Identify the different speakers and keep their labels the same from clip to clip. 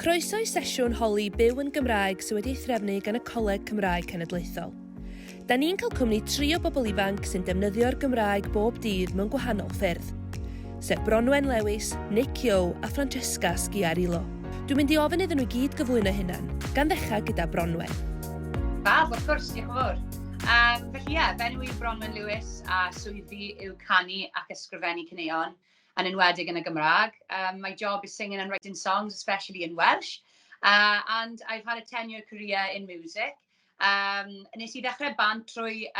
Speaker 1: Croeso i sesiwn holi byw yn Gymraeg sydd wedi ei threfnu gan y Coleg Cymraeg Cenedlaethol. Da ni'n cael cwmni tri o bobl ifanc sy'n defnyddio'r Gymraeg bob dydd mewn gwahanol ffyrdd. Sef Bronwen Lewis, Nick Yeo a Francesca Sciarrillo. Dwi'n mynd i ofyn iddyn nhw i gyd gyflwyno hunan, gan ddechrau gyda Bronwen.
Speaker 2: Fab, wrth gwrs, diolch yn fawr. Felly ie, yeah, fy enw i yw Bronwen Lewis a swydd fi yw canu ac ysgrifennu caneuon, yn enwedig yn y Gymraeg. My job is singing and writing songs, especially in Welsh. And I've had a 10-year career in music. Nes i ddechrau bant trwy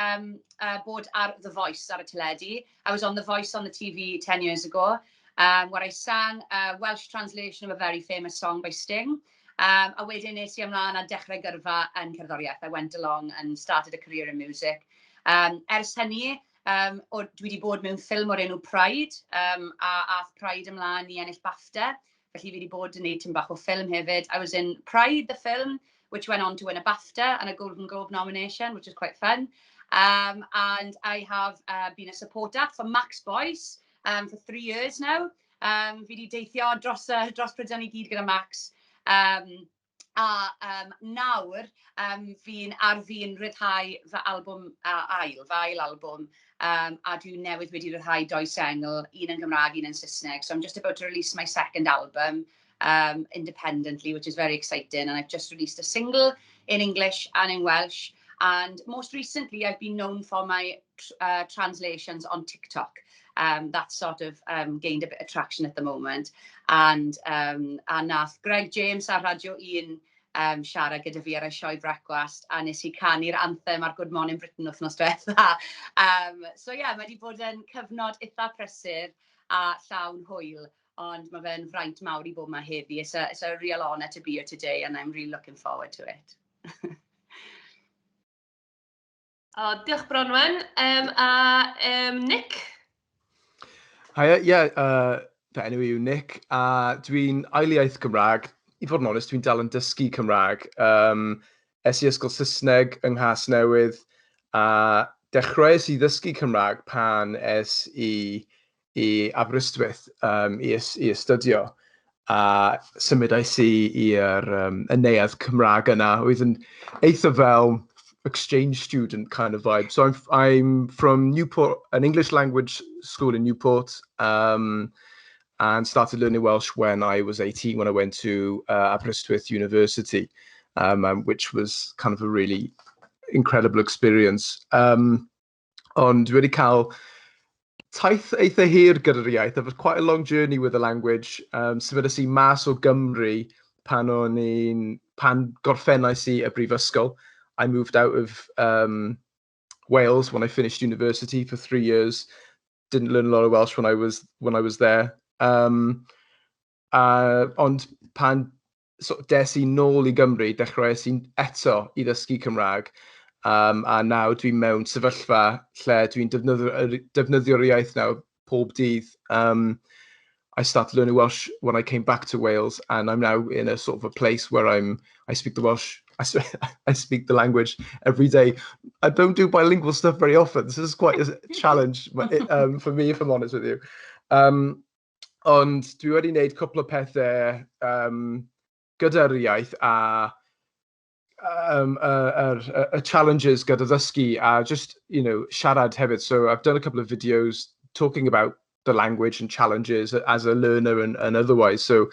Speaker 2: bod ar The Voice ar y teledu. I was on The Voice on the TV 10 years ago, where I sang a Welsh translation of a very famous song by Sting. A wedyn nes i ymlaen a dechrau gyrfa yn cerddoriaeth. I went along and started a career in music. Ers hynny, o, dwi wedi bod mewn ffilm o'r enw Pride, a ath Pride ymlaen i ennill BAFTA. Felly fi wedi bod yn neud tipyn bach o ffilm hefyd. I was in Pride, the film, which went on to win a BAFTA and a Golden Globe nomination, which was quite fun. And I have been a support act for Max Boyce for 3 years now. Fi wedi deithio dros Prydain i gyd gyda Max. A nawr fi'n ar fin rhyddhau fy ail albwm, a dwi newydd wedi rhyddhau doi sengl, un yn Gymraeg, un yn Saesneg. So I'm just about to release my second album independently, which is very exciting. And I've just released a single in English and in Welsh. And most recently, I've been known for my translations on TikTok. That's sort of gained a bit of traction at the moment. And a nath Greg James ar Radio 1 siarad gyda fi ar y sioe brecwast a nes i canu'r anthem ar Good Morning Britain wythnos diwetha. So yeah, mae wedi bod yn cyfnod eitha prysur a llawn hwyl, ond mae fe'n fraint mawr i bod yma heddi. It's a real honour to be here today and I'm really looking forward to it.
Speaker 1: O, diolch, Bronwen. A Nick?
Speaker 3: Hiya, yeah, fy enw i yw Nick, a dwi'n ail iaith Cymraeg. I fod yn onest, dwi'n dal yn dysgu Cymraeg. Es i ysgol Saesneg yng Nghasnewydd, a dechreuais i ddysgu Cymraeg pan es i i Aberystwyth i astudio. A symudais i i'r y neuadd Cymraeg yna, oedd yn eitha fel exchange student kind of vibe. So I'm from Newport, an English language school in Newport, and started learning Welsh when I was 18, when I went to Aberystwyth University, which was kind of a really incredible experience. Ond dwi wedi cael taith eitha hir gyda'r iaith. I've had quite a long journey with the language. Symudais i mas o Gymru pan gorffennais i y brifysgol. I moved out of Wales when I finished university for 3 years. Didn't learn a lot of Welsh when I was there. Ond pan so, des i nôl i Gymru, dechreuais i eto i ddysgu Cymraeg. A nawr dwi'n mewn sefyllfa lle dwi'n defnyddio'r iaith nawr pob dydd. I started learning Welsh when I came back to Wales, and I'm now in a sort of a place where I speak the Welsh. I speak the language every day. I don't do bilingual stuff very often. This is quite a challenge for me, if I'm honest with you. Ond dwi wedi wneud cwpl o pethau gyda'r iaith a y challenges gyda ddysgu a just siarad hefyd. So I've done a couple of videos talking about the language and challenges as a learner and otherwise. So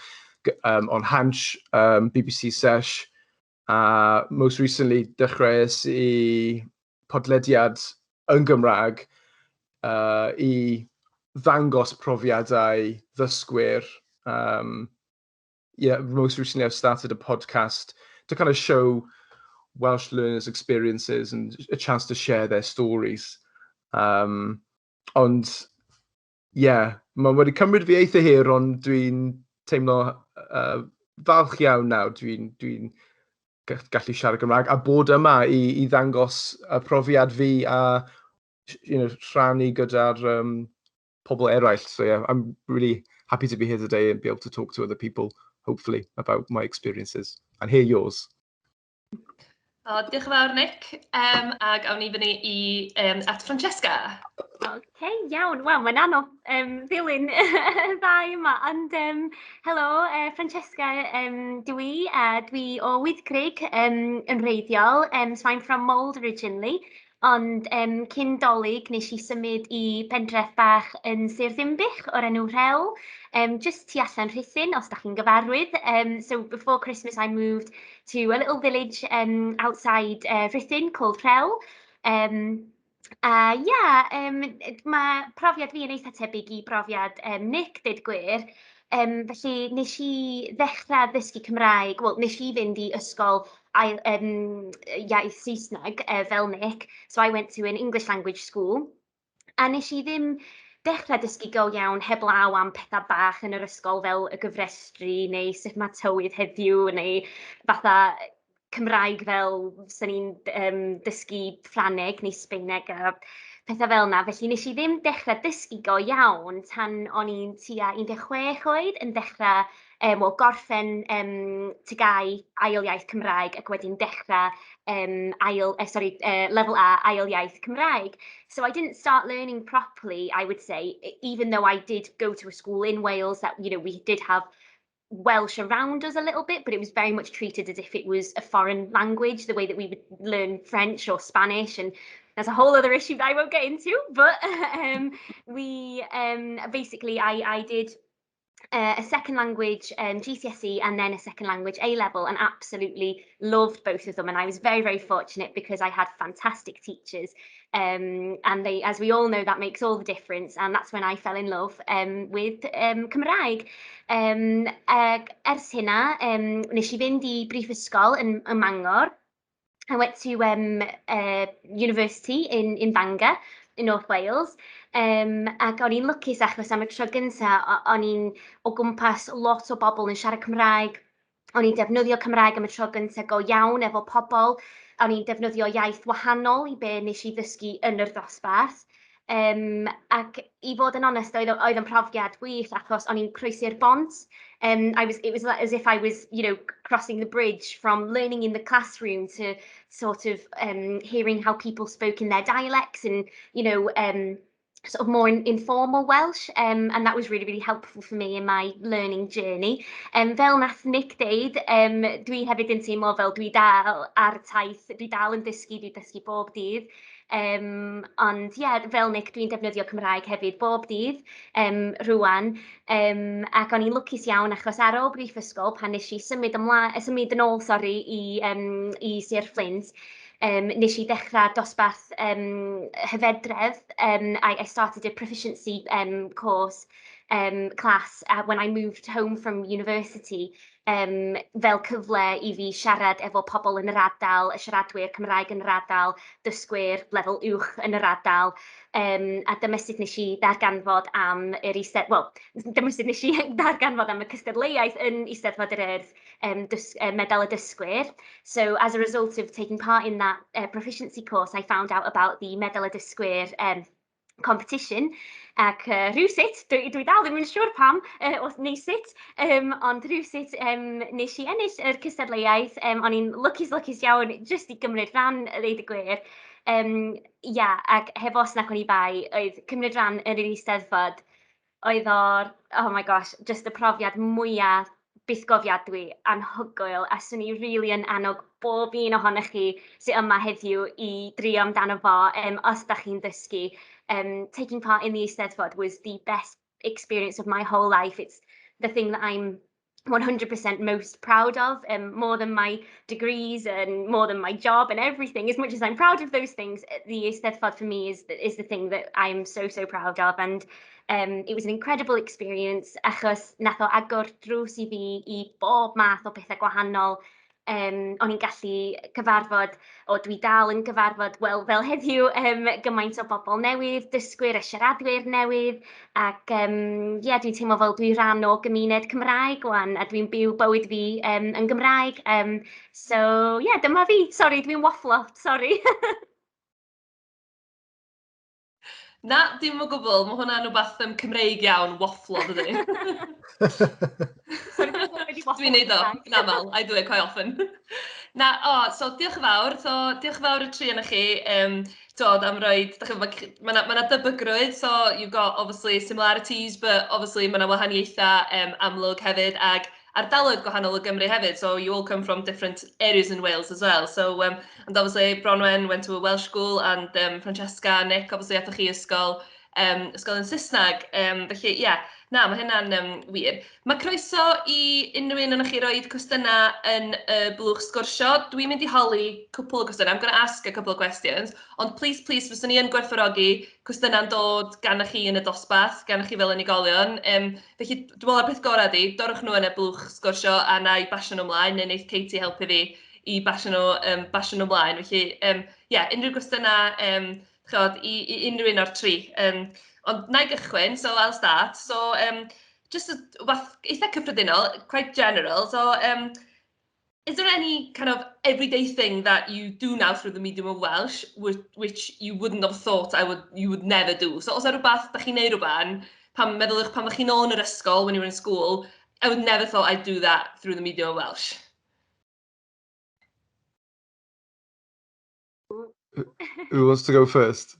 Speaker 3: on Hansh, BBC Sesh, most recently dechreuais i podlediad yn Gymraeg i ddangos profiadau ddysgwyr. Yeah, most recently I've started a podcast to kind of show Welsh learners' experiences and a chance to share their stories. Ond, yeah, mae wedi cymryd fi eitha hir, ond dwi'n teimlo falch iawn nawr. Dwi gallu siarad Gymraeg a bod yma i ddangos y profiad fi a rhannu gyda'r pobl eraill. So yeah, I'm really happy to be here today and be able to talk to other people, hopefully, about my experiences and hear yours.
Speaker 1: O, diolch yn fawr, Nick. Ag awn ni fyny i at Francesca.
Speaker 4: OK, iawn. Wel, mae'n anodd ddilyn y ddau yma, ond helo, Francesca dwi, a dwi o Wyddgrug yn wreiddiol. So I'm from Mold originally, ond cyn Dolig nes i symud i pentref bach yn Sir Ddinbych o'r enw Rhewl, just tu allan Rhuthun, os da chi'n gyfarwydd. So before Christmas I moved to a little village outside Rhuthun called Rhewl. A ia, mae profiad fi yn eitha tebyg i brofiad Nick, deud gwir. Felly nes i ddechrau ddysgu Cymraeg, wel, nes i fynd i ysgol iaith Saesneg fel Nick, so I went to an English language school. A nes i ddim dechrau dysgu go iawn heblaw am pethau bach yn yr ysgol fel y gofrestru neu sut mae tywydd heddiw neu fatha Cymraeg fel 'sen ni'n dysgu Ffrangeg neu Sbaeneg a pethau fel 'na. Felly nes i ddim dechrau dysgu go iawn tan o'n i'n tua 16 oed yn dechrau, wel, gorffen TGAU ail iaith Cymraeg ac wedyn dechrau ail, sorry, lefel A ail iaith Cymraeg. So I didn't start learning properly, I would say, even though I did go to a school in Wales that we did have Welsh around us a little bit, but it was very much treated as if it was a foreign language, the way that we would learn French or Spanish. And that's a whole other issue that I won't get into. But we basically, I did a second language GCSE and then a second language A level and absolutely loved both of them. And I was very, very fortunate because I had fantastic teachers. And they, as we all know, that makes all the difference. And that's when I fell in love with Cymraeg. Ag ers hynna, nes i fynd i brifysgol yn Mangor. I went to university in Bangor, in North Wales. Ac o'n i'n lwcus achos am y tro gynta, o'n i'n o gwmpas lot o bobl yn siarad Cymraeg. O'n i'n defnyddio Cymraeg am y tro gynta go iawn efo pobl. O'n i'n defnyddio iaith wahanol i be nes i ddysgu yn yr dosbarth. Ac i fod yn onest, oedd yn profiad gwych achos o'n i'n croesi'r bont. It was as if I was crossing the bridge from learning in the classroom to sort of hearing how people spoke in their dialects and sort of more informal Welsh. And that was really, really helpful for me in my learning journey. Fel nath Nick deud, dwi hefyd yn teimlo fel dwi dal ar taith, dwi dal yn dysgu, dwi dysgu bob dydd. Ond ie, yeah, fel Nick, dwi'n defnyddio Cymraeg hefyd bob dydd rwan. Ac o'n i'n lwcus iawn achos ar ôl brifysgol, pan nes i symud, ymlaen, symud yn ôl, sorry, i Sir Flint, nes i ddechrau dosbarth hyfedredd. I started a proficiency course class when I moved home from university fel cyfle i fi siarad efo pobl yn yr ardal, y siaradwyr Cymraeg yn yr ardal, dysgwyr lefel uwch yn yr ardal. A dyma sut nes i ddarganfod am yr eistedd... Wel, dyma sut nes i ddarganfod am y cystadleuaeth yn Eisteddfod yr Urdd, Medal y Dysgwyr. So as a result of taking part in that proficiency course, I found out about the Medal y Dysgwyr competition ac rhywsut, dwi dal ddim yn siŵr pam neu sut, ond rhywsut nes i ennill yr cystadleuaeth. O'n i'n lwcus, lwcus iawn jyst i gymryd rhan, a ddeud y gwir. Ia, ac heb os nac oni bai, oedd cymryd rhan yn yr Eisteddfod, oedd o'r, oh my gosh, just y profiad mwyaf bythgofiadwy, anhygoel, a 'swn i really yn annog bob un ohonych chi sydd yma heddiw i drio amdano fo, os da chi'n dysgu. Taking part in the Eisteddfod was the best experience of my whole life. It's the thing that I'm 100% most proud of, more than my degrees and more than my job and everything. As much as I'm proud of those things, the Eisteddfod for me is the thing that I'm so, so proud of. And it was an incredible experience achos nath o agor drws i fi i bob math o bethau gwahanol. O'n i'n gallu cyfarfod, o dwi dal yn cyfarfod, wel, fel heddiw, gymaint o bobl newydd, dysgwyr a siaradwyr newydd, ac yeah, dwi'n teimlo fel dwi rhan o gymuned Cymraeg wan, a dwi'n byw bywyd fi yn Gymraeg. So, yeah, dyma fi. Sorry, dwi'n wafflo, sorry.
Speaker 1: Na, dim o gwbl. Mae hwnna'n rhywbeth Cymreig iawn, wafflo, dydy.
Speaker 4: Sorry, dwi'n wedi wafflo.
Speaker 1: Dwi'n neud o, yn aml. I do it quite often. Na, o, oh, so diolch yn fawr. So, diolch yn fawr y tri yna chi. Dod am roed, mae yna ma debygrwydd, so you've got obviously similarities, but obviously mae yna wahaniaethau amlwg hefyd, ag ardaloedd gwahanol o Gymru hefyd, so you all come from different areas in Wales as well. So, and obviously Bronwen went to a Welsh school, and Francesca, Nick, obviously aethoch chi ysgol yn Saesneg. Felly, ie, yeah, na, mae hynna'n wir. Mae croeso i unrhyw un ohonoch chi roed cwestiynau yn y blwch sgwrsio. Dwi'n mynd i holi cwpl o gwestiynau. I'm going to ask a couple of questions. Ond please, please, fyswn i yn gwerthfawrogi cwestiynau'n dod gan chi yn y dosbarth, gan chi fel unigolion. Felly, dwi'n meddwl ar peth gorau di, dorwch nhw yn y blwch sgwrsio a na i basio nhw ymlaen, neu wneith Katie helpu fi i basio nhw ymlaen. Felly, yeah, unrhyw gwestiynau chod, i unrhyw un o'r tri. Ond na i gychwyn, so I'll start. So, just a rhywbeth eitha cyffredinol, quite general. So, is there any kind of everyday thing that you do now through the medium of Welsh, which you wouldn't have thought I would, you would never do? So, os yna rhywbeth, da chi'n neud rhywbeth, pan meddylwch pan ydych chi'n ôl yn yr ysgol, when you were in school, I would never thought I'd do that through the medium of Welsh.
Speaker 3: Who wants to go first?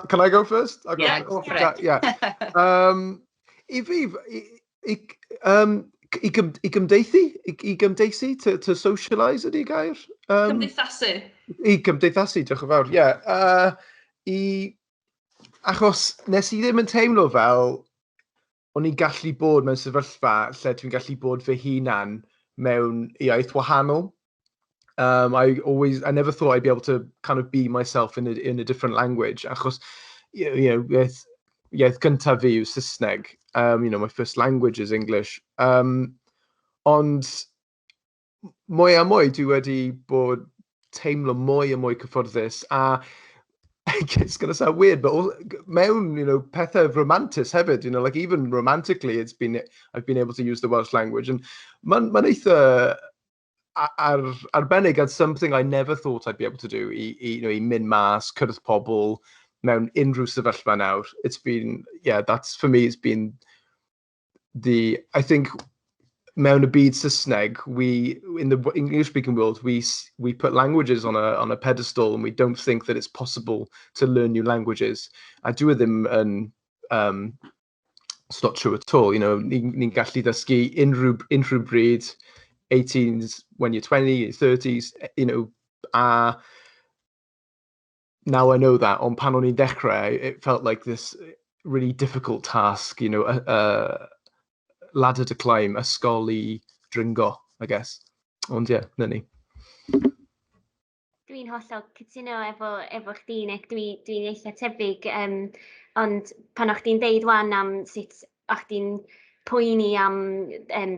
Speaker 3: Can I go first?
Speaker 2: I'll go. Yeah, go for it.
Speaker 3: Yeah. I fi, i gymdeithu, i gymdeithu, to socialise ydy gair?
Speaker 1: Cymdeithasu.
Speaker 3: I gymdeithasu, diolch yn fawr, ie. Yeah. Achos nes i ddim yn teimlo fel o'n i'n gallu bod mewn sefyllfa lle dwi'n gallu bod fy hunan mewn iaith wahanol. I never thought I'd be able to kind of be myself in a different language. Achos, iaith gyntaf fi yw Saesneg. My first language is English. Ond mwy a mwy dwi wedi bod teimlo mwy a mwy cyfforddus a it's going to sound weird, but mewn, pethau romantis hefyd, like even romantically, I've been able to use the Welsh language, and mae'n ma eitha arbennig and something I never thought I'd be able to do, i mynd mas, cwrdd pobl mewn unrhyw sefyllfa nawr. It's been, yeah, that's, for me, it's been the, I think, mewn y byd Saesneg, we, in the English-speaking world, we put languages on a pedestal and we don't think that it's possible to learn new languages. A dwi ddim yn, it's not true at all. Ni'n ni gallu dysgu unrhyw bryd, 18s, when you're 20, 30s, a now I know that, ond pan o'n i'n dechrau, it felt like this really difficult task, a ladder to climb, ysgol i dringo, I guess. Ond ie, yeah, na ni.
Speaker 4: Dwi'n hollol cytuno efo chdi, Nick. Dwi eitha tebyg. Ond pan o'ch chdi'n deud wan am sut o'ch chdi'n poeni am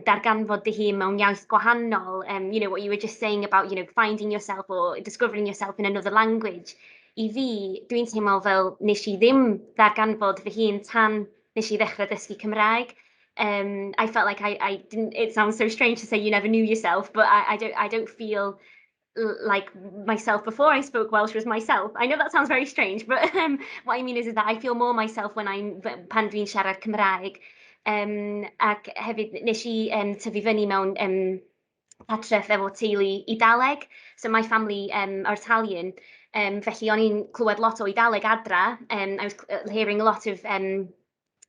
Speaker 4: darganfod dy hun mewn iaith gwahanol, what you were just saying about finding yourself or discovering yourself in another language. I fi, dwi'n teimlo fel nes i ddim ddarganfod fy hun tan nes i ddechrau dysgu Cymraeg. I felt like I didn't, it sounds so strange to say you never knew yourself, but I don't feel like myself before I spoke Welsh was myself. I know that sounds very strange, but what I mean is that I feel more myself when I'm pan dwi'n siarad Cymraeg. Ac hefyd nes i tyfu fyny mewn cartref efo teulu Idaleg. So my family are Italian. Felly o'n i'n clywed lot o Idaleg adra. I was hearing a lot of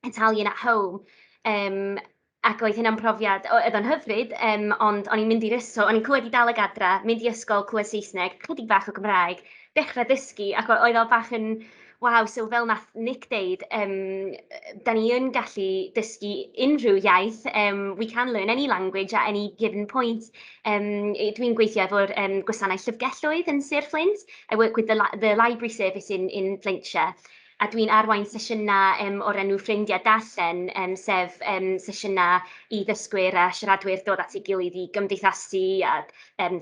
Speaker 4: Italian at home. Ac oedd hynna'n profiad, oedd o'n hyfryd, ond o'n i'n mynd i'r ysgol, o'n i'n clywed Idaleg adra, mynd i ysgol, clywed Saesneg, chydig bach o Gymraeg, dechrau dysgu, ac oedd o bach yn, waw, so fel nath Nick deud, da ni yn gallu dysgu unrhyw iaith, we can learn any language at any given point. Dwi'n gweithio efo'r gwasanaeth llyfrgelloedd yn Sir Flint. I work with the library service in Flintshire. A dwi'n arwain sesiynau o'r enw Ffrindiau Darllen, sef sesiynau i ddysgwyr a siaradwyr dod at ei gilydd i gymdeithasu a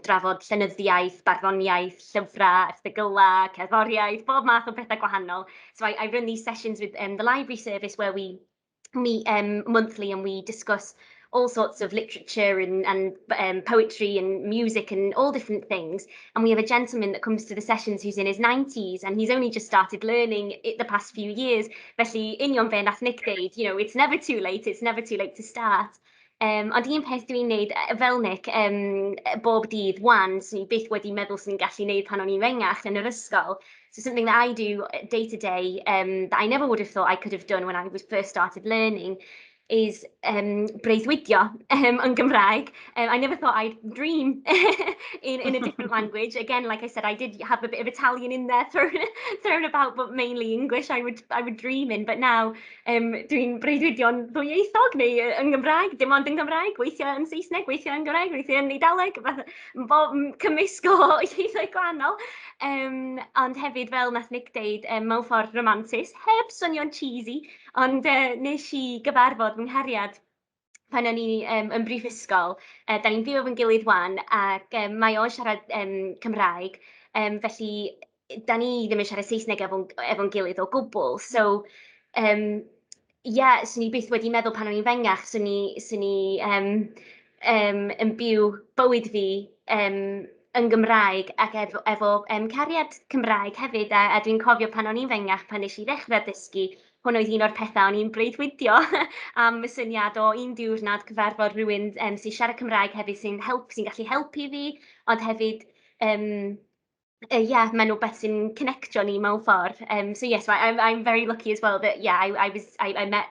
Speaker 4: drafod llenyddiaeth, barddoniaeth, llyfrau, erthyglau, cerddoriaeth, bob math o bethau gwahanol. So I run these sessions with the library service where we meet monthly and we discuss all sorts of literature and poetry and music and all different things. And we have a gentleman that comes to the sessions who's in his 90s and he's only just started learning it the past few years. Felly, union be nath Nick deud, it's never too late, it's never too late to start. Ond un peth dwi'n wneud, fel Nick, bob dydd 'wan, 'swn i byth wedi meddwl 'swn i'n gallu wneud pan o'n i'n fengach yn yr ysgol. So something that I do day to day that I never would have thought I could have done when I was first started learning is breuddwydio yn Gymraeg. I never thought I'd dream in a different language. Again, like I said, I did have a bit of Italian in there thrown about, but mainly English I would dream in. But now dwi'n breuddwydio'n ddwyieithog neu yn Gymraeg, dim ond yn Gymraeg, weithiau yn Saesneg, weithiau yn Gymraeg, weithiau yn Eidaleg, fath cymysg o ieithoedd gwahanol. Ond hefyd, fel nath Nick deud, mewn ffordd romantus, heb swnio'n cheesy, ond nes i gyfarfod fy nghariad pan o'n i yn brifysgol. Da ni'n byw efo'n gilydd 'wan ac mae o'n siarad Cymraeg, felly da ni ddim yn siarad Saesneg efo gilydd o gwbl. So, ie, 'swn i byth wedi meddwl pan o'n i'n fengach, 'swn i yn byw bywyd fi yn Gymraeg ac efo cariad Cymraeg hefyd. A dwi'n cofio pan o'n i'n fengach, pan nes i ddechrau dysgu, hwn oedd un o'r pethau o'n i'n breuddwydio am, y syniad o un diwrnod cyfarfod rhywun sy'n siarad Cymraeg hefyd sy'n gallu helpu fi, ond hefyd yeah, mae'n rhywbeth sy'n connectio ni mewn ffordd. So yes, I'm very lucky as well that, yeah, I met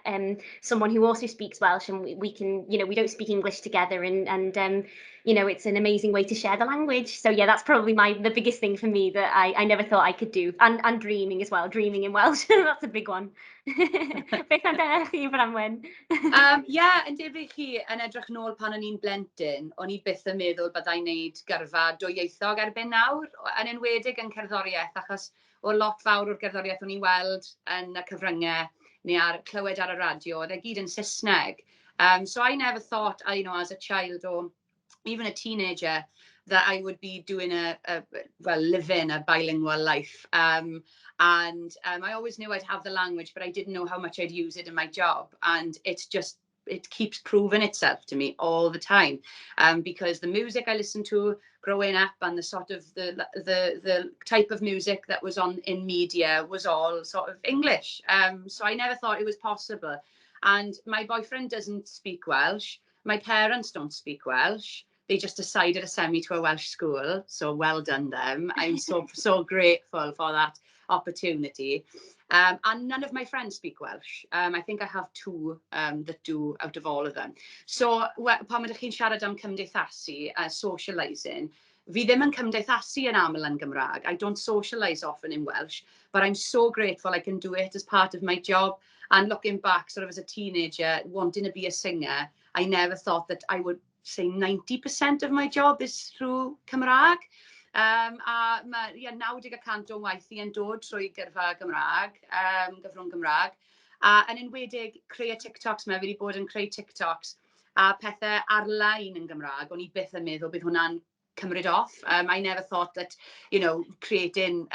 Speaker 4: someone who also speaks Welsh and we can, you know, we don't speak English together and it's an amazing way to share the language. So yeah, that's probably my the biggest thing for me that I never thought I could do. And dreaming as well, dreaming in Welsh, that's a big one. Beth amdanoch chi, Branwen?
Speaker 2: Yeah, yn debyg chi, yn edrych nôl pan o'n i'n blentyn, o'n i byth yn meddwl byddai'n neud gyrfa dwyieithog erbyn nawr, yn enwedig yn cerddoriaeth, achos o lot fawr o'r gerddoriaeth o'n i'n weld yn y cyfryngau neu ar clywed ar y radio, oedd e gyd yn Saesneg. So I never thought, as a child or even a teenager, that I would be doing a well, living a bilingual life. And I always knew I'd have the language, but I didn't know how much I'd use it in my job. And it keeps proving itself to me all the time because the music I listened to growing up and the sort of the type of music that was on in media was all sort of English. So I never thought it was possible. And my boyfriend doesn't speak Welsh. My parents don't speak Welsh. They just decided to send me to a Welsh school. So well done them. I'm so, so grateful for that opportunity. And none of my friends speak Welsh. I think I have two that do out of all of them. So pan ydych chi'n siarad am cymdeithasu, socialising, fi ddim yn cymdeithasu yn aml yn Gymraeg. I don't socialise often in Welsh, but I'm so grateful I can do it as part of my job. And looking back, sort of as a teenager, wanting to be a singer, I never thought that I would say 90% of my job is through Cymraeg. A mae, yeah, 90% o'n waith i yn dod trwy gyrfa Gymraeg, gyfrwng Gymraeg. A yn enwedig creu y TikToks 'ma, fi wedi bod yn creu TikToks a pethau ar-lein yn Gymraeg. O'n i byth yn meddwl bydd hwnna'n cymryd off. I never thought that creating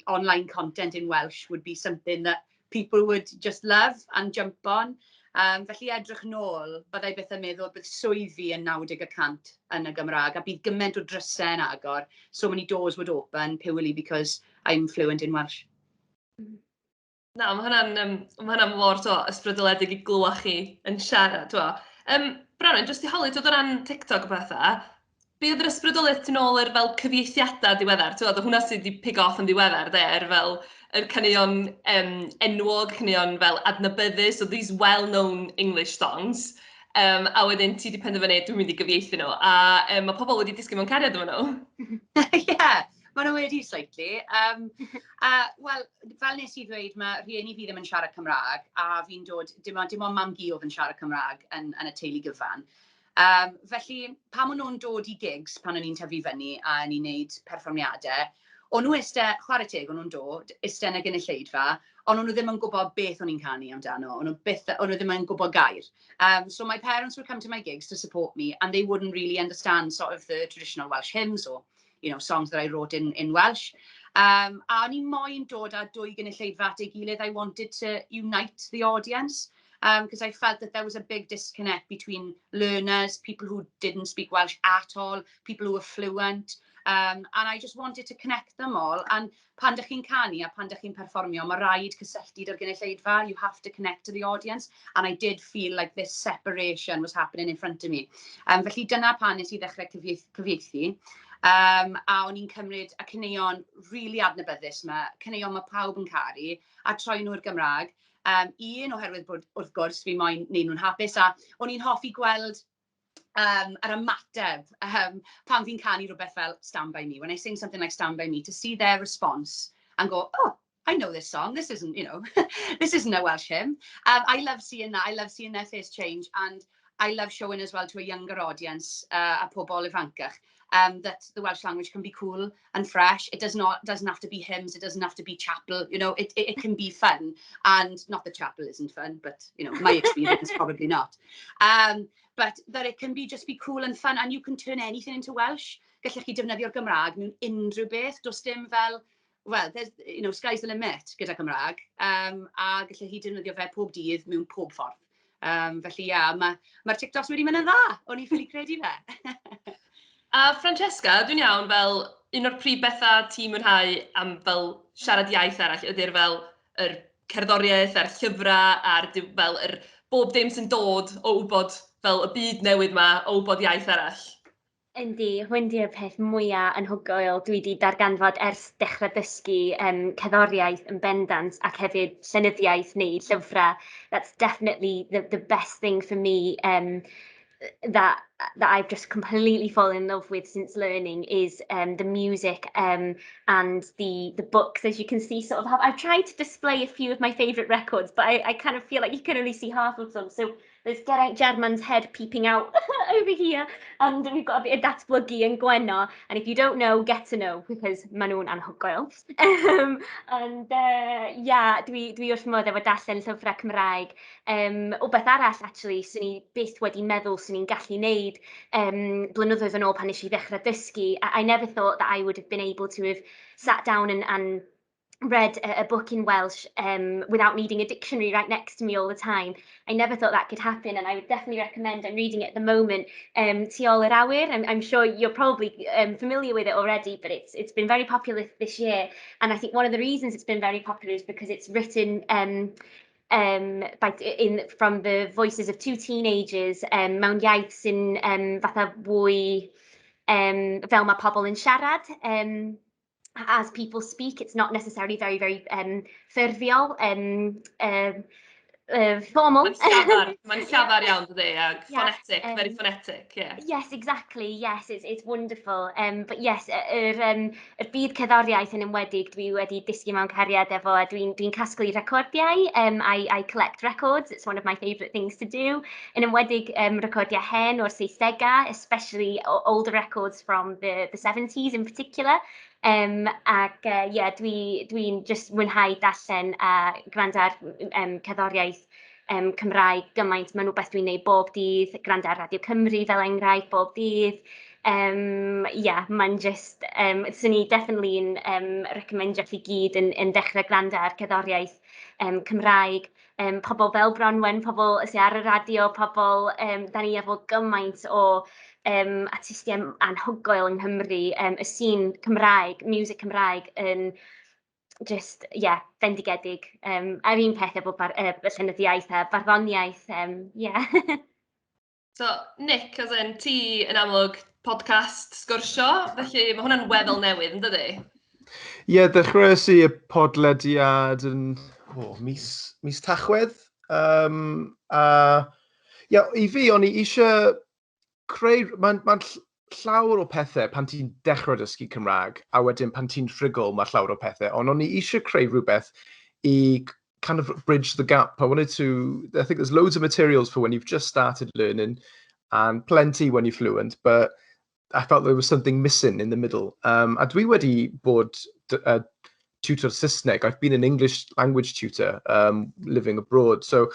Speaker 2: online content in Welsh would be something that people would just love and jump on. Felly edrych nôl, byddai byth yn meddwl bydd swydd fi yn 90% yn y Gymraeg a bydd gymaint o drysau yn agor. So many doors would open purely because I'm fluent in Welsh.
Speaker 1: Na, ma hwnna'n mor to, ysbrydoledig i glywed chi yn siarad. Twa. Branwen, jyst i holi, dod o ran TikTok o bethau, be oedd yr ysbrydoliaeth tu nôl i'r fel cyfieithiadau diweddar? Ti'n gwbod, hwnna sydd wedi pick off yn diweddar, de, er fel yr caneuon enwog, caneuon fel adnabyddus, so these well-known English songs. A wedyn ti wedi penderfynu, "Dwi'n mynd i gyfieithu nhw." A mae pobl wedi disgyn mewn cariad efo nhw.
Speaker 2: Yeah, maen nhw wedi slightly. Wel, fel nes i ddweud, mae rhieni fi ddim yn siarad Cymraeg, a fi'n dod, dim ond mam-gu oedd yn siarad Cymraeg yn y teulu gyfan. Felly, pan maen nhw'n dod i gigs, pan o'n i'n tyfu fyny a ni'n neud perfformiadau, o'n nhw eistedd, chwarae teg, o'n nhw'n dod, eistedd yn y gynulleidfa, ond o'n nhw ddim yn gwybod beth o'n i'n canu amdano, o'n nhw ddim yn gwybod gair. So my parents would come to my gigs to support me, and they wouldn't really understand sort of the traditional Welsh hymns or songs that I wrote in Welsh. A o'n i moyn dod â dwy gynulleidfa at ei gilydd. I wanted to unite the audience. Because I felt that there was a big disconnect between learners, people who didn't speak Welsh at all, people who were fluent, and I just wanted to connect them all. And pan dych chi'n canu a pan dych chi'n perfformio, mae rhaid cysylltu 'da'r gynulleidfa. You have to connect to the audience. And I did feel like this separation was happening in front of me. Felly dyna pan nes i ddechrau cyfieithu. A o'n i'n cymryd y caneuon really adnabyddus yma, caneuon mae pawb yn caru, a troi nhw'r Gymraeg. Un, oherwydd bod, wrth gwrs, fi moyn neud nhw'n hapus, a o'n i'n hoffi gweld yr ymateb pan fi'n canu rhywbeth fel "Stand By Me". When I sing something like "Stand By Me", to see their response and go, "Oh, I know this song. This isn't, you know, this isn't a Welsh hymn." I love seeing that. I love seeing their face change. And I love showing as well to a younger audience, a pobl ifancach, that the Welsh language can be cool and fresh. It doesn't have to be hymns. It doesn't have to be chapel. It can be fun. And not that chapel isn't fun, but my experience, probably not. But that it can be just be cool and fun, and you can turn anything into Welsh. Gallech chi defnyddio'r Gymraeg mewn unrhyw beth. Does dim fel, well, there's, sky's the limit gyda Cymraeg. A gallech chi defnyddio fe pob dydd mewn pob ffordd. Felly, ia, yeah, mae'r ma TikToks wedi mynd yn dda. O'n i ffili credu fe.
Speaker 1: A Francesca, dwi'n iawn, fel un o'r prif bethau ti'n mwynhau am fel siarad iaith arall ydy'r fel yr cerddoriaeth a'r llyfrau a'r fel yr bob dim sy'n dod o wybod fel y byd newydd 'ma o wybod iaith arall.
Speaker 4: Yndi, hwn 'di'r peth mwyaf anhygoel dwi wedi darganfod ers dechrau dysgu cerddoriaeth yn bendant ac hefyd llenyddiaeth neu llyfrau. That's definitely the best thing for me that I've just completely fallen in love with since learning is the music and the books. As you can see, sort of have, I've tried to display a few of my favourite records, but I kind of feel like you can only see half of them. So there's Geraint Jarman's head peeping out over here, and we've got a bit of Datblygu and Gwenno. And if you don't know, get to know, because maen nhw'n anhygoel. And yeah, dwi wrth modd efo darllen llyfrau Cymraeg. Wbeth arall, actually, swn i byth wedi meddwl swn i'n gallu wneud blynyddoedd yn ôl pan nes i ddechrau dysgu. I never thought that I would have been able to have sat down and read a book in Welsh without needing a dictionary right next to me all the time. I never thought that could happen, and I would definitely recommend, I'm reading it at the moment, Tu ôl i'r Awyr. I'm sure you're probably familiar with it already, but it's been very popular this year. And I think one of the reasons it's been very popular is because it's written by in from the voices of two teenagers mewn iaith sy'n fatha fwy fel mae pobl yn siarad. As people speak, it's not necessarily very, very ffurfiol, formal.
Speaker 1: Mae'n llafar, mae'n llafar iawn, dydy, a phonetic, very phonetic, yeah.
Speaker 4: Yes, exactly, yes, it's wonderful. But yes, yr byd cerddoriaeth yn enwedig, dwi wedi disgyn mewn cariad efo, a dwi'n dwi casglu recordiau. I collect records, it's one of my favourite things to do. Yn enwedig recordiau hen o'r 70au, especially older records from the 70s in particular. Ac yeah, dwi'n dwi just mwynhau darllen a gwrando ar cerddoriaeth Cymraeg gymaint. Mae'n rhywbeth dwi'n neud bob dydd, gwrando ar Radio Cymru fel enghraifft bob dydd. Yeah, mae'n just, swn i definitely yn recommendio chi gyd yn dechrau gwrando ar cerddoriaeth Cymraeg. Pobl fel Bronwen, pobl sy'n ar y radio, pobl, da ni efo gymaint o artistiau anhygoel yng Nghymru, y sîn Cymraeg, music Cymraeg yn just, yeah, bendigedig. A'r un peth efo llenyddiaeth a barddoniaeth, yeah.
Speaker 1: So, Nick, as in, ti yn amlwg podcast Sgwrsio, felly mae hwnna'n weddol newydd, yn dydy?
Speaker 3: Ie, yeah, dechreuais i y podlediad yn, oh, mis Tachwedd. A yeah, i fi, o'n i eisiau creu. Mae'n ma llawer o pethau pan ti'n dechrau dysgu Cymraeg, a wedyn pan ti'n rhugl, mae llawer o pethau. Ond o'n i eisiau creu rhywbeth i kind of bridge the gap. I wanted to... I think there's loads of materials for when you've just started learning and plenty when you're fluent, but I felt there was something missing in the middle. A dwi wedi bod tutor Saesneg. I've been an English language tutor living abroad. So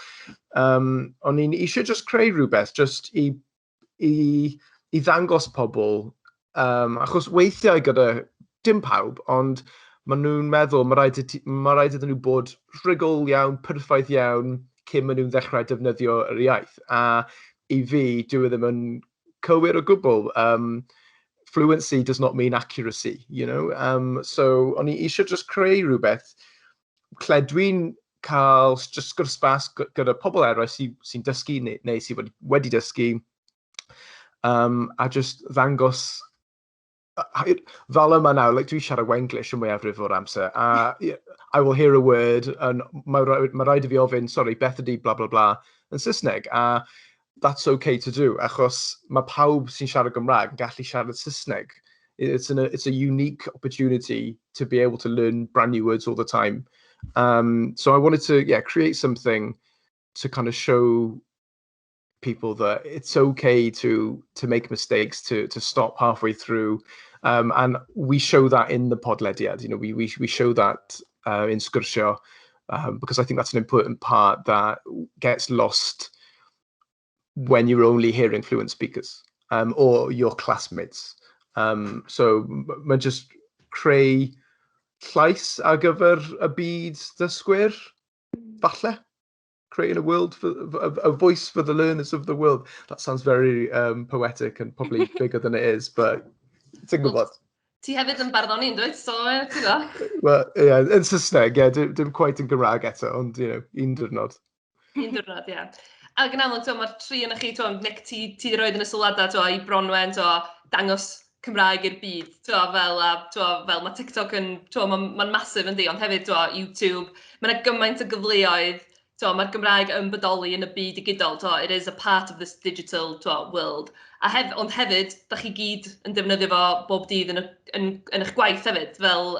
Speaker 3: o'n i'n eisiau just creu rhywbeth, just i ddangos pobl, achos weithiau gyda dim pawb, ond maen nhw'n meddwl mae rhaid iddyn nhw bod rhugl iawn, perffaith iawn. cyn maen nhw'n ddechrau defnyddio yr iaith. A i fi, dwi e ddim yn cywir o gwbl. Fluency does not mean accuracy. So, o'n i eisiau just creu rhywbeth lle dwi'n cael just sgwrs bas gyda pobl eraill sy dysgu neu sydd wedi dysgu a just ddangos fel yma nawr, like, dwi'n siarad Wenglish yn mwyafrif o'r amser, a I will hear a word, and mae rhaid i fi ofyn, "Sorry, beth ydi bla bla bla yn Saesneg?" A that's okay to do, achos mae pawb sy'n siarad Gymraeg yn gallu siarad Saesneg. It's a unique opportunity to be able to learn brand new words all the time. So I wanted to, yeah, create something to kind of show people that it's okay to make mistakes, to stop halfway through, and we show that in the podlediad. We show that in Sgwrsio because I think that's an important part that gets lost when you're only hearing fluent speakers or your classmates. So mae just creu llais ar gyfer y byd dysgwyr, falle. Creating a world for a voice for the learners of the world. That sounds very poetic and probably bigger than it is, but ti'n gwybod.
Speaker 1: Ti hefyd yn barddoni, yn dweud, so ti'n gwybod?
Speaker 3: Well, yeah, yn Saesneg, yeah, dim quite yn Gymraeg eto, ond, un diwrnod.
Speaker 1: Un diwrnod, ie. Yeah. Ac yn amlwg, mae'r tri yna chi, Nick, ti di roed yn y sylwadau, t'wo, i Bronwen, t'wo, dangos Cymraeg i'r byd, t'wo, fel, a, t'wo, fel mae TikTok yn, t'wo, mae'n ma massive yndi, ond hefyd, t'wo, YouTube, mae yna gymaint o gyfleoedd, t'wo, mae'r Gymraeg yn bodoli yn y byd digidol, t'wo, it is a part of this digital, t'wo, world. Ond hefyd, da chi gyd yn defnyddio fo bob dydd yn eich gwaith hefyd, fel,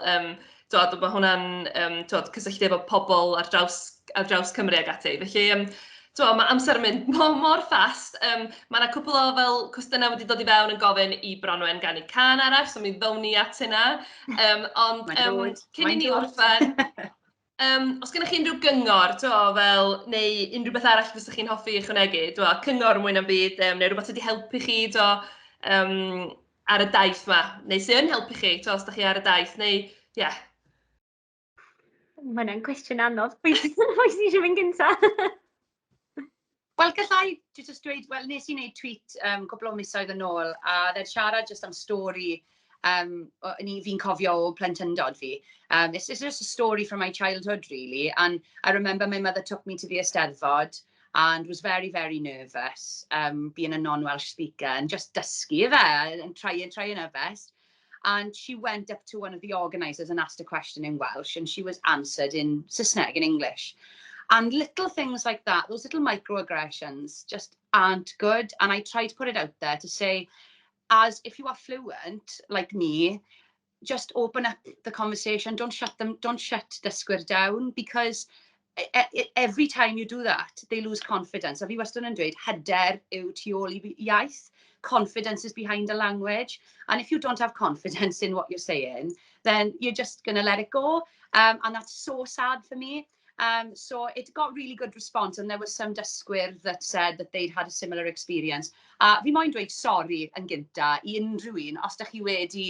Speaker 1: t'wo, mae hwnna'n t'wo, cysylltu efo pobl ar draws Cymru ag ati. Felly, t'wo, mae amser yn mynd mor, mor fast. Mae yna cwpl o fel cwestiynau wedi dod i fewn yn gofyn i Bronwen ganu cân arall, so mi ddown ni at hynna. Ond cyn i ni orffen, os gennych chi unrhyw gyngor, t'wo, fel, neu unrhyw beth arall fysech chi'n hoffi ychwanegu, t'wo, cyngor mwy na'n byd, neu rhywbeth wedi helpu chi, t'wo, ar y daith yma, neu sy'n yn helpu chi, t'wo, os da chi ar y daith, neu, ie. Yeah.
Speaker 4: Mae hwnna'n cwestiwn anodd. Pwy sy'n eisiau mynd gyntaf?
Speaker 2: Wel, gallai just dweud, wel, nes i wneud tweet cwpl o misoedd yn ôl, a dde'n siarad just am stori fi'n cofio o plentyndod fi. It's just a story from my childhood, really. And I remember my mother took me to the Eisteddfod and was very, very nervous, being a non-Welsh speaker, and just dysgu fe and trying her best. And she went up to one of the organisers and asked a question in Welsh, and she was answered in Saesneg, in English. And little things like that, those little microaggressions just aren't good. And I try to put it out there to say, as if you are fluent, like me, just open up the conversation. Don't shut them, don't shut dysgwyr down, because every time you do that, they lose confidence. A fi wastad yn dweud, hyder yw tu ôl i iaith. Confidence is behind a language. And if you don't have confidence in what you're saying, then you're just going to let it go. And that's so sad for me. So it got really good response, and there was some dysgwyr that said that they'd had a similar experience. A fi moyn dweud sori yn gynta i unrhyw un os ydych chi wedi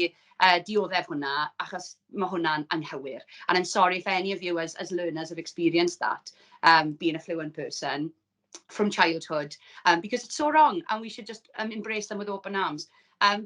Speaker 2: dioddef hwnna, achos mae hwnna'n anghywir. And I'm sorry if any of you as learners have experienced that, being a fluent person from childhood, because it's so wrong and we should just embrace them with open arms.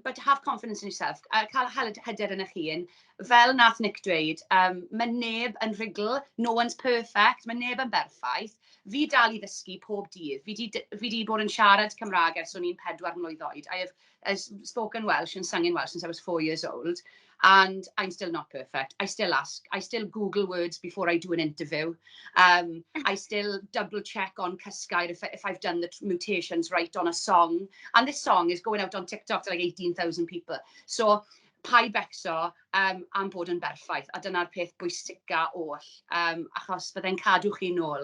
Speaker 2: But have confidence in yourself, cael hyder yn eich hun. Fel nath Nick dweud, mae neb yn rhugl, no one's perfect, mae neb yn berffaith. Fi dal i ddysgu pob dydd. Fi di bod yn siarad Cymraeg ers o'n i'n 4 mlwydd oed. I have spoken Welsh and sung in Welsh since I was 4 years old. And I'm still not perfect. I still ask. I still Google words before I do an interview. I still double check on Cysgeir if I've done the mutations right on a song. And this song is going out on TikTok to like 18,000 people. So paid becso am bod yn berffaith. A dyna'r peth bwysica oll. Achos byddai'n cadw chi nôl.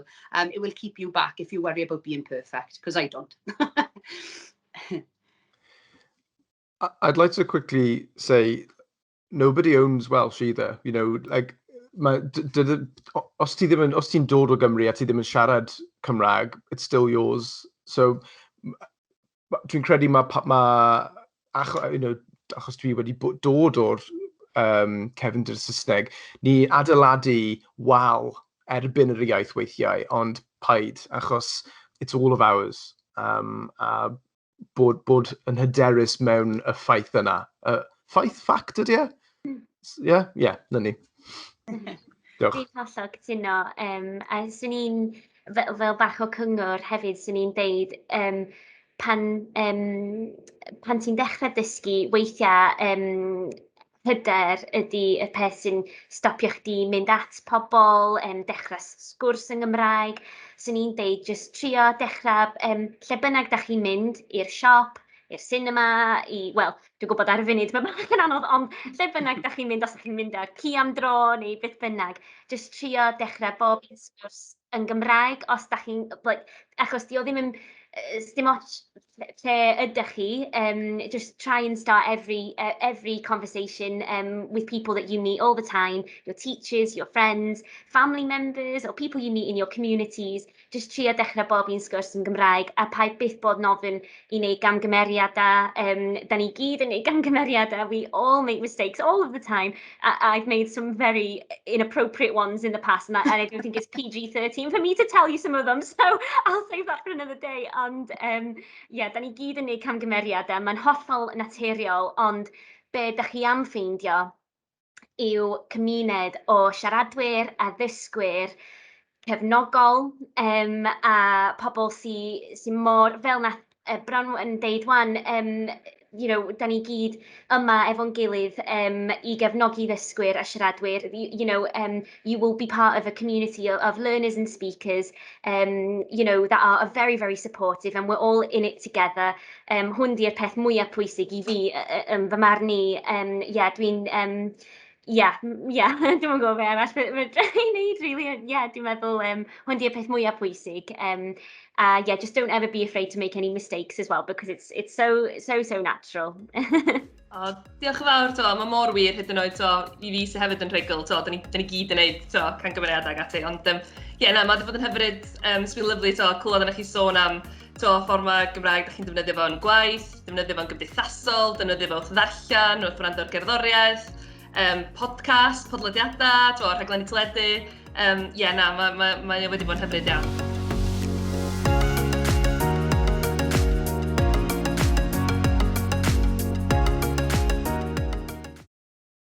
Speaker 2: It will keep you back if you worry about being perfect, because I don't.
Speaker 3: I'd like to quickly say nobody owns Welsh either. Like ma, os ti ddim yn, os ti'n dod o Gymru a ti ddim yn siarad Cymraeg, it's still yours. So dwi'n credu ma achos dwi wedi dod o'r cefndir Saesneg, ni adeiladu wal erbyn yr iaith weithiau, ond paid, achos it's all of ours. A bod yn hyderus mewn y ffaith yna. Ffaith, fact ydy e? Ie, na ni. Diolch.
Speaker 4: Dwi'n hollol cytuno. A 'swn i'n, fel bach o cyngor hefyd, 'swn i'n deud, pan ti'n dechrau dysgu, weithiau hyder ydy y peth sy'n stopio chdi mynd at pobl, dechrau sgwrs yn Gymraeg. 'Swn i'n deud jyst trio dechrau, lle bynnag da chi'n mynd, i'r siop, i'r cinema, i, wel, dwi'n gwybod ar y funud mae bach yn anodd, ond lle bynnag da chi'n mynd, os ydych chi'n mynd â ci am dro neu beth bynnag, jyst trio dechrau bob un sgwrs yn Gymraeg, os da chi'n, like, achos di o ddim yn, dim ots lle ydych chi, just try and start every conversation with people that you meet all the time, your teachers, your friends, family members, or people you meet in your communities. Just trio dechrau bob un sgwrs yn Gymraeg, a paid byth bod yn ofn i wneud gamgymeriadau. Da ni gyd yn wneud gamgymeriadau. We all make mistakes all of the time. I've made some very inappropriate ones in the past, and I don't think it's PG-13 for me to tell you some of them, so I'll save that for another day. Ond, yeah, da ni gyd yn wneud camgymeriadau. Mae'n hollol naturiol, ond be da chi am ffeindio yw cymuned o siaradwyr a ddysgwyr cefnogol a pobl sy mor, fel nath Bronwen yn deud wan, da ni gyd yma efo'n gilydd i gefnogi ddysgwyr a siaradwyr. You will be part of a community of learners and speakers that are very, very supportive, and we're all in it together. Hwn di'r peth mwyaf pwysig i fi yn fy marn i. Yeah, dwi'n... Yeah, dwi'm yn gwybod be arall fedra i wneud, really. Yeah, dwi'n meddwl hwn di'r peth mwyaf pwysig. A yeah, just don't ever be afraid to make any mistakes as well, because it's so, so, so natural.
Speaker 1: O, diolch yn fawr, to. Mae mor wir hyd yn oed, to, i fi sydd hefyd yn rhugl, to, da ni gyd yn neud, to, camgymeriadau ac ati. Ond, ie, yeah, na, mae wedi bod yn hyfryd, it's been lovely, to, clywed arnych chi sôn am, to, ffordd mae Gymraeg, da chi'n defnyddio fo'n gwaith, defnyddio fo'n gymdeithasol, defnyddio fo wrth ddarllen, wrth wrando ar gerddoriaeth, podcast, podlediadau, to, rhaglenni teledu. Ie, yeah, na, mae wedi bod yn hyfryd iawn.